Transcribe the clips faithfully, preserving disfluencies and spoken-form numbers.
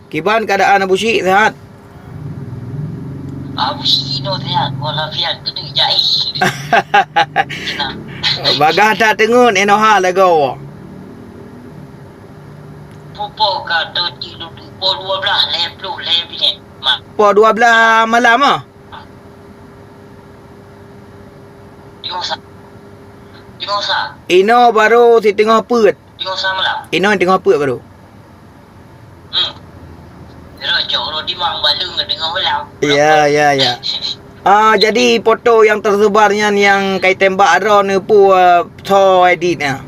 Kiban keuadaan Abu Syik, sehat? Abu Syik inoe sehat, walafiat, keuneuk jai. Senang. Bagah that teungeut, inoe ha lagoe. Pupo ka teuti dudu, po dua belas lhèe ploh lhèe minit. Ma- Po dua belas malam ah? Teungoh sa. Teungoh sa. Inoe baru siteungoh peuet. Teungoh sa malam. Inoe teungoh peuet baru. Hmm. Iro cok ro dimang balu ngedeungoh malam. Ya, ya, ya. Ah, jadi foto yang tersebar nyan yang kai tembak droeneuh peue, ah, soe edit nyan?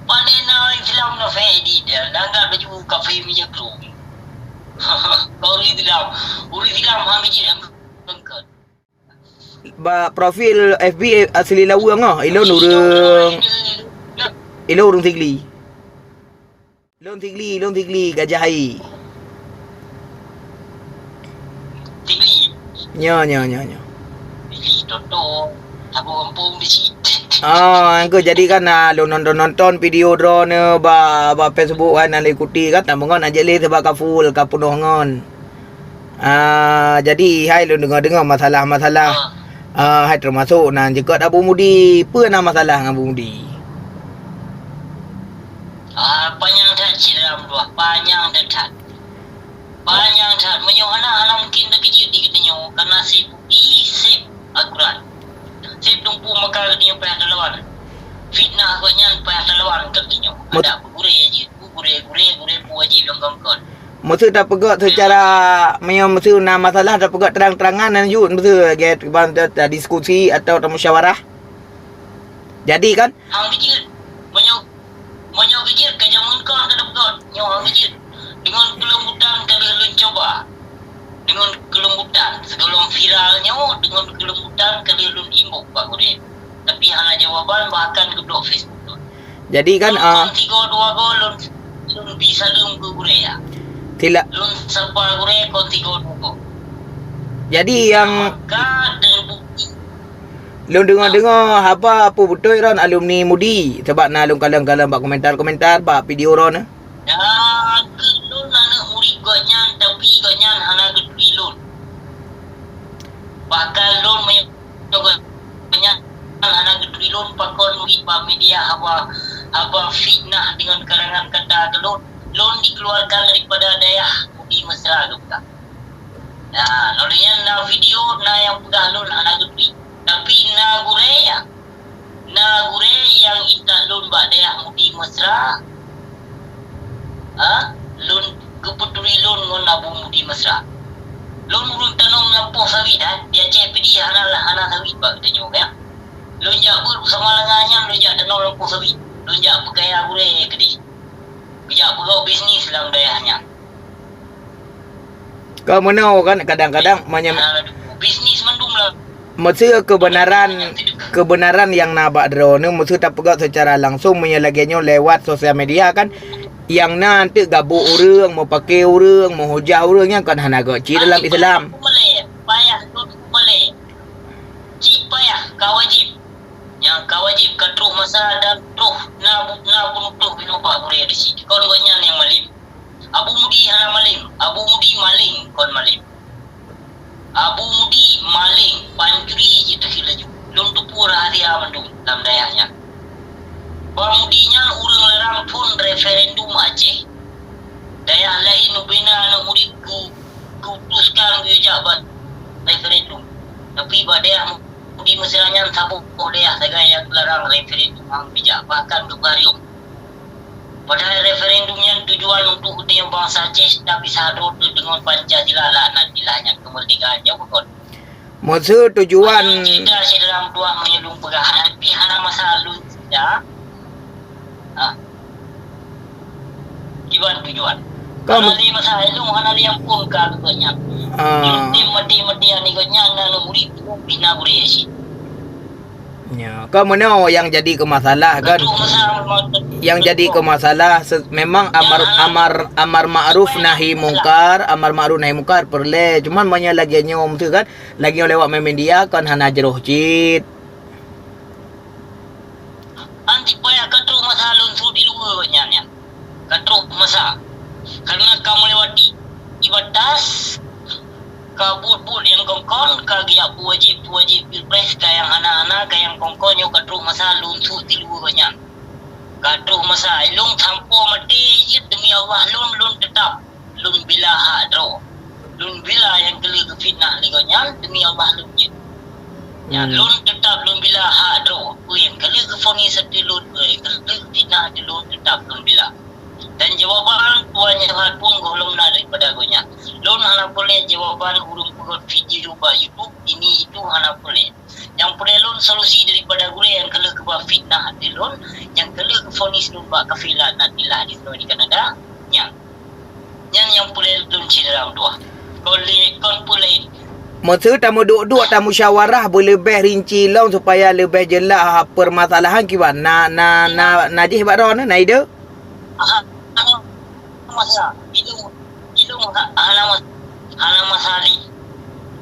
Pane na Islam na fedi dia, nangga baju kafe minyak glue. Ureueng Islam, ureueng Islam hang biji hang bengket. Bak profil F B asli Laweueng ah, ilôn ureueng, ilôn ureueng Sigli. Lôn Sigli, lôn Sigli, Gajah Hai. Sigli. Nyo, nyo, nyo, nyo. Sigli, Toto, Sabu Gampông di sit. Ah, angku jadi kan, ah, lôn nonton-nonton video droeneuh ba, ba Facebook kan, na lôn ikuti kan, tamong ngon aja lé sebab ka full, ka peunoh ngon. Ah, jadi hai lôn deungoe-deungoe masalah-masalah, ah, hai termasuk nan jikot Abu Mudi. Peue na masalah ngon Abu Mudi? Ah, panyang that cit dalam dua, panyang that that. Panyang that. Meunyoe hana, hana mungkin lagèe jeuet di geutanyoe, karena si Budi seb akurat. Seb dumpu maka geutanyoe payah talawan. Fitnah gobnyan payah talawan geutanyoe. Mut- Ada gurée jeuet. Gurée, gurée, gurée peuwajib lom kongkon. Meuseu tapeugöt seucara, meunyoe meuseu na masalah tapeugöt terang-terangan, nan jeuet meuseu lagèe ban ta, tadiskusi atau tamusyawarah. Jadi kan? Hang geujeuet. Meunyoe, meunyoe geujeuet ka jameun kon ka tapeugöt, nyoe hang geujeuet. Deungon keulembutan ka lheueh lôn cuba. Deungon keulembutan, sigohlom viral nyoe, deungon keulembutan ka lheueh lôn imbok bak gurée. Tapi hana jawaban, bahkan geublok Facebook lôn. Jadi kan, lôn ah, kon sigoe dua goe lôn, lôn bi saleuem keu gurée ya. Sila- Lôn sapa gurée kon sigoe dua goe. Jadi yang maka teubukti. Lôn deungoe-deungoe haba peue beutôi droen alumni Mudi, sabab na lôn kalon-kalon bak komentar-komentar bak video droen. Ya, keu lôn aneuk murit gobnyan, tapi gobnyan hana geuturi lôn. Bahkan lôn meunyoe gobnyan hana geuturi lôn pakon murit bak media haba, haba fitnah deungon karangan kata keu lôn, lôn dikeluarkan daripada dayah Mudi Mesra geupeugah. Nah, lôn nyan na video, na nyang peugah lôn hana geuturi. Tapi na gurée ya. Na gurée nyang intat lôn bak dayah Mudi Mesra, ha? Lôn geupeuturi lôn ngon Abu Mudi Mesra. Lôn ureueng tanom lampôh sawit, ha? Di Aceh Pidie hana, hana sawit bak geutanyoe, ya. Lôn jak beuet u Samalanga nyan, lôn jak tanom lampôh sawit. Lôn jak peukaya gurée keudeh. Geujak peugot bisnis lam dayah nyan. Ka meunoe kan, kadang-kadang manyam- Ah, bisnis mandum lah. Meuseu keubeunaran, keubeunaran nyang na bak droeneuh, meuseu tapeugah seucara langsong, meunyoe lagèe nyoe lewat sosial media kan, nyang na eunteuk gabuk ureueng, meupake ureueng, meuhujah ureueng, nyan kan hana göt cit dalam Islam. Payah, payah, payah. Cit payah, ka wajib. Nyang ka wajib ka troh masa dan troh na bu-, na bunoe troh binoe bak gurée di sit. Kon gobnyan nyang malém. Abu Mudi hana malém. Abu Mudi maléng kon malém. Abu Mudi maléng, pancuri jih teukheueh laju. Lôn teupeue rahasia mandum lam dayah nyan. Bang Mudi nyan ureueng larang phon referendum Aceh. Dayah laén ubena aneuk murit ku, kuputuskan geujak bak referendum. Tapi bak dayah Mudi Mesra nyan saboh dayah sagai nyang larang referendum hang bijak, bahkan geupeurayom. Padahai referendum nyan tujuan untuk geutanyoe bansa Aceh tapi sadoe teudeungon Pancasila laknatillah nyan keumeurdekaan nyoe bukon. Meuseu tujuan. Manyang cerita syedara meutuah meunyoe lôn peugah, tapi hana masa lôn cerita. Ha. Kiban tujuan. Ka hana lé masa lôn hana lé ampôn ka geuh nyan. Ah. Lôn tem mati-mati aneuk geuh nyan na lôn murit tu pih na gurée cit. Ya, ka meunoe nyang jadi keu masalah kan. Betul, masa, masa, nyang jadi keu masalah se-, memang amar, ya, amar, amar ma'ruf nahi mungkar, amar ma'ruf nahi mungkar peureulée. Cuman meunyoe lagèe nyoe meuseu kan, lagèe lewat media kan hana jroh cit. Anti payah ka troh masa lôn su di luwa nyan, nyan. Ka masa. Karena ka melewati batas, ka buet-buet nyang kon-kon, ka geujak peuwajéb-peuwajéb pilpres, ka nyang hana-hana, ka nyang kon-kon, nyoe ka troh masa lôn sôk tilu gobnyan. Ka troh masa, lôn sampoe maté jeuet demi Allah lôn, lôn teutap lôn bila hak droe. Lôn bila nyang keuneuk geufitnah lé gobnyan demi Allah lôn jeuet. Ya, hmm, lôn teutap lôn bila hak droe. Peue nyang keuneuk geufonis ateueh lôn, peue nyang keuneuk geufitnah ateueh lôn, teutap lôn bila. Dan jawaban Tuan Nyan Fahad pun gohlom na daripada gobnyan. Lôn hana peureulée jawaban ureuëng peugöt video bak YouTube, ini itu hana peureulée. Nyang peureulée lôn solusi daripada gurée nyang keuneuk geuba fitnah ateueh lôn, nyang keuneuk geufonis lôn bak kafé laknatillah di sinoe di Kanada. Nyan. Nyan nyang peureulée lôn syedara meutuah. Kon lé, kon peue laén. Meuseu tameuduek-duek tamusyawarah beuleubeh rinci lom supaya leubeh jeulaih permasalahan kiban. Na, na, na, na jih bak droeneuh, na ide? Aha, aha. Masa, ilung, ilung ha-, hana mas-, hana masa lé.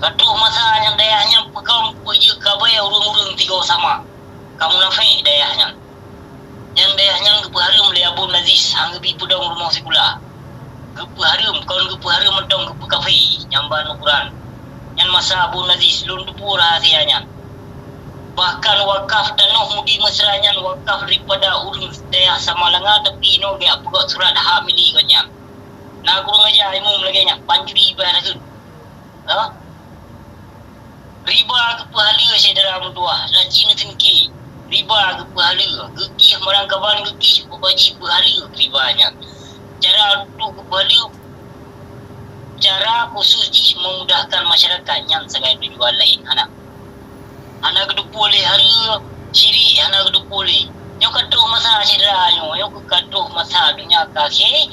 Ka troh masa nyang dayah nyan peugöt peujeuet kabai ureuëng-ureuëng tigo sama. Ka munafék dayah nyan. Nyang dayah nyan geupeuhareuem lé Abu Aziz, han geubi peudong rumoh sikula. Geupeuhareuem, kon geupeuhareuem mantong geupeukafé, nyang ban ukuran. Nyan masa Abu Aziz, lôn teupeue rahsia nyan. Bahkan wakaf tanoh Mudi Mesra nyan wakaf daripada ureuëng dayah Samalanga, tapi inoe geujak peugöt surat hak milék gobnyan. Na kurang aja imum lagée nyan, pancuri bah takheun. Ha? Riba geupeuhaleue syedara meutuah, raci neuseungki. Riba geupeuhaleue, geukih meurangkaban geukih, pokok jih peuhaleue riba nyan. Cara untuk geupeuhaleue, cara khusus jih memudahkan masyarakat, nyan sagai tujuan laén hana. Hana geuteupeue lé hareuem, syirik hana geuteupeue lé. Nyoe ka troh masa syedara nyoe, nyoe ka troh masa donya ka akhé,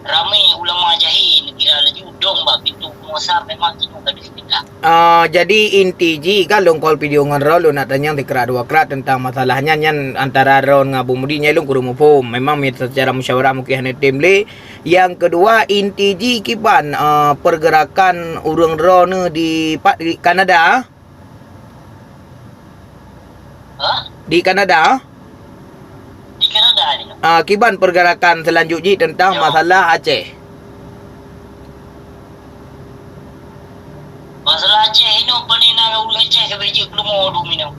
ramé ulama jahé neukira laju dong bak pintoe penguasa, memang jinoe ka deuh fitnah. Ah, jadi inti jih kan lôn call video ngon droe, lôn nak tanyong sikrak dua krak tentang masalah nyan, nyan antara droe ngon Abu Mudi nyan lôn kureueng muphom. Memang secara musyawarah mungkin hana tem lé. Yang kedua, inti jih kiban, ah, pergerakan ureuëng droeneuh di pat, di Kanada? Ha? Di Kanada? Di Kanada ni. Ah, kiban pergerakan selanjut jih tentang, yo, masalah Aceh. Masalah Aceh inoe pané na ureuëng Aceh ka beujeuet keulumoe dum inoe.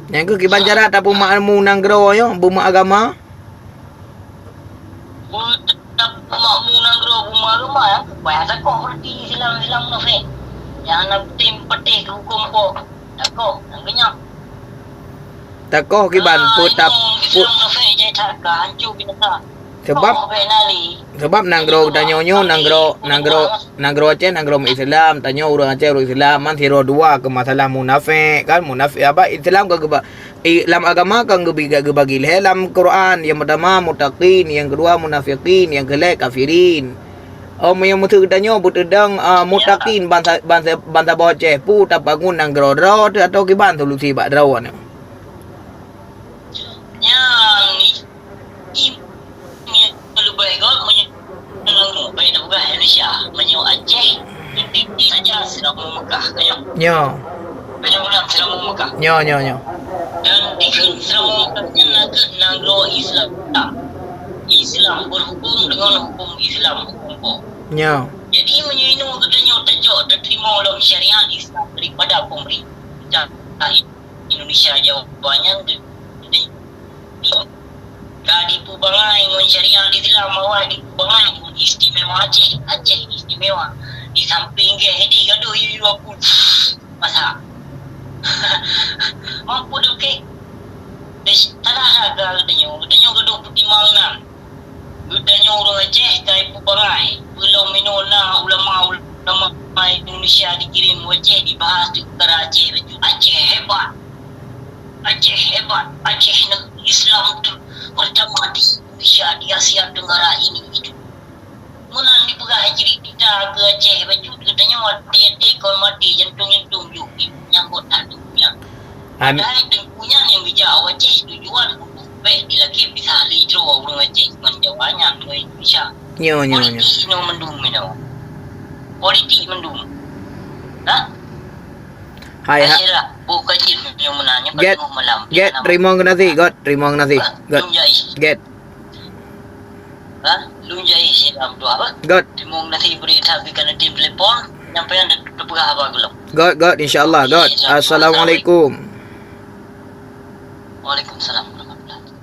Nyang keuh kiban cara tapeumakmu nanggroe nyoe, beumakmu agama? Beutap makmu nanggroe beumakmu agama, nyang payah takoh berarti Islam, Islam munafék. Nyang hana tem patéh keu huköm po. Takoh, nyang keunyan. Takoh kiban, ah, peutap-, inoe Islam munafék jai that ka hancô binasa. Sebab, sebab nanggroe tanyoe nyoe, nanggroe, nanggroe, nanggroe Aceh, nanggroe Islam, tanyoe ureuëng Aceh, ureuëng Islam, man sidroe dua keu masalah munafék, kan? Munafék apa? Islam ka geuba-, i-, lam agama ka geubi-, geubagi lhée lam Quran. Yang pertama muttaqin, yang kedua munafiqin, yang keulhée kafirin. Oh, meunyoe meuteuk tanyoe beuteudong, ah, muttaqin bansa, bansa, bansa boh Aceh, peue tabangun nanggroe droe teuh atawa kiban solusi bak droe nyoe? Nyang i-, i-, leubeh göt meunyoe nanggroe, baik tapeugah Indonesia, meunyoe Aceh, saja Seuramoe Mekah, ka nyoe. Nyo. Ka nyoe ulang Seuramoe Mekah. Nyo, nyo, nyo. Dan dikheun Seuramoe Mekah nyan nakeuh nanggroe Islam. Islam berhukum dengan hukum Islam, hukum po. Nyo. Jadi meunyoe inoe geutanyoe tacok tateurimong lom syariat Islam daripada pemerintah Indonesia Jawa nyan, ka dipeubangai ngon syariat Islam, awai dipeubangai ngon istimewa Aceh, Aceh istimewa. Di samping geh di gadoh yu aku masa. Mampu deh, okey. Deh, salah lah geutanyoe, geutanyoe gadoh peutimang nan. Geutanyoe ureuëng Aceh ka ipeubangai, peulom inoe na ulama-ulama Indonesia dikirém u Aceh dibahas di peukara Aceh bacut. Aceh hebat, Aceh hebat, Aceh negeri Islam tu pertama di Indonesia, di Asia Tenggara ini itu. Meunan dipeugah cerita keu Aceh bacut, geutanyoe até-até kon maté, jantung-jantung jih nyang bot that teungku nyan. Padahai teungku nyan nyang geujak u Aceh tujuan untuk bèk dilakèe pisah lé droe ureueng Aceh ngon Jawa nyan, ngon Indonesia. Nyo, nyo, nyo. Politik nyoe mandum inoe. Politik mandum. Ha? Hai, ha. Akhirnya, boh kaji nyoe meunan, nyoe Get, pateungoh malam. Get, terima kasih, Get, terima kasih. Ha? Get. Jom jai. Get. Ha? Lôn jai sidang tu apa? Got, Timung nasi beri tak berikan tim telepon. Nyampaian dan terpeugah apa gelap. got, got, insyaallah, got. Assalamualaikum. Waalaikumsalam warahmatullahi.